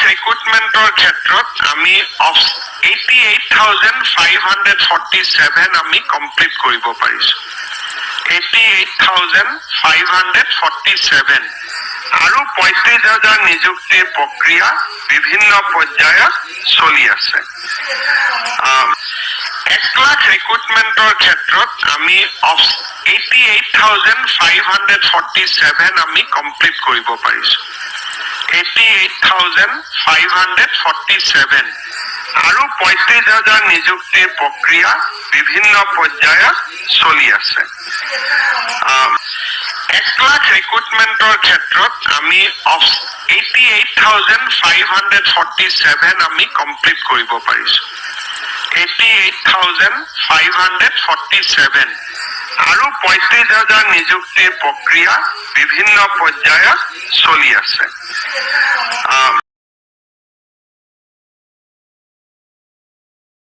ৰিক্ৰুটমেণ্টৰ ক্ষেত্ৰত আমি 88,547 আমি কমপ্লিট কৰিব পাৰিছো, 88,547। আৰু 35,000 নিযুক্তিৰ প্ৰক্ৰিয়া বিভিন্ন পৰ্যায়ত চলি আছে। 1 লাখ ৰিক্ৰুটমেণ্টৰ ক্ষেত্ৰত আমি 88,547 আমি কমপ্লিট কৰিব পাৰিছো, 88,547। আৰু 35,000 নিযুক্তিৰ প্ৰক্ৰিয়া বিভিন্ন পৰ্যায়ত চলি আছে। 1 লাখ ৰিক্ৰুটমেণ্টৰ ক্ষেত্ৰত আমি 88,547 আমি কমপ্লিট কৰিব পাৰিছো, 88,547। আৰু 35,000 নিযুক্তিৰ প্ৰক্ৰিয়া বিভিন্ন পৰ্যায়ত চলি আছে।